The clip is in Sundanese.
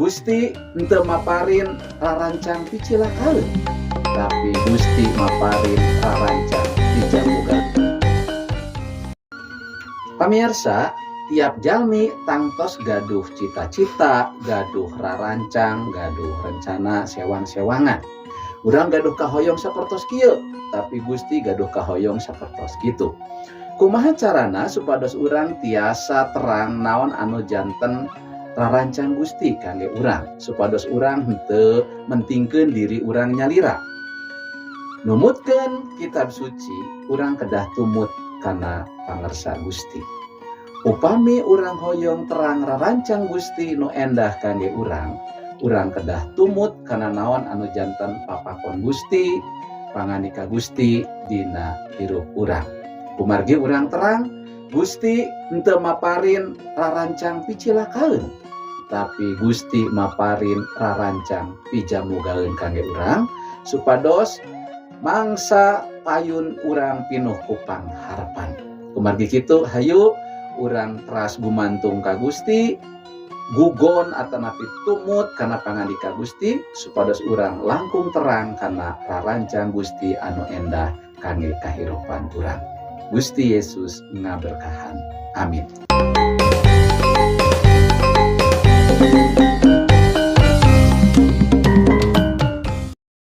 Gusti henteu maparin rarancang picilakaeun, tapi Gusti maparin rarancang pijamugaeun. Pamirsa, tiap jalmi tangtos gaduh cita-cita, gaduh rarancang, gaduh rencana sewang-sewangan. Urang gaduh kahoyong sapertos kieu, tapi Gusti gaduh kahoyong sapertos kitu. Kumaha carana supados urang tiasa terang naon anu janten rarancang Gusti kangge urang, supados urang henteu mentingkeun diri urang nyalira? Numutkeun Kitab Suci, urang kedah tumut kana pangersa Gusti. Upami urang hoyong terang rarancang Gusti nu endah kangge urang, urang kedah tumut kana naon anu janten papakon Gusti, pangandika Gusti dina hirup urang. Kumargi urang terang, Gusti henteu maparin rarancang picilakaeun, tapi Gusti maparin rarancang pijamugaeun kangge urang, supados mangsa payun urang pinuh ku pangharepan. Kumargi kitu, hayu urang teras gumantung ka Gusti, gugon atanapi tumut kana pangandika Gusti, supados urang langkung terang kana rarancang Gusti anu endah kangge kahirupan urang. Gusti Yesus ngaberkahan. Amin.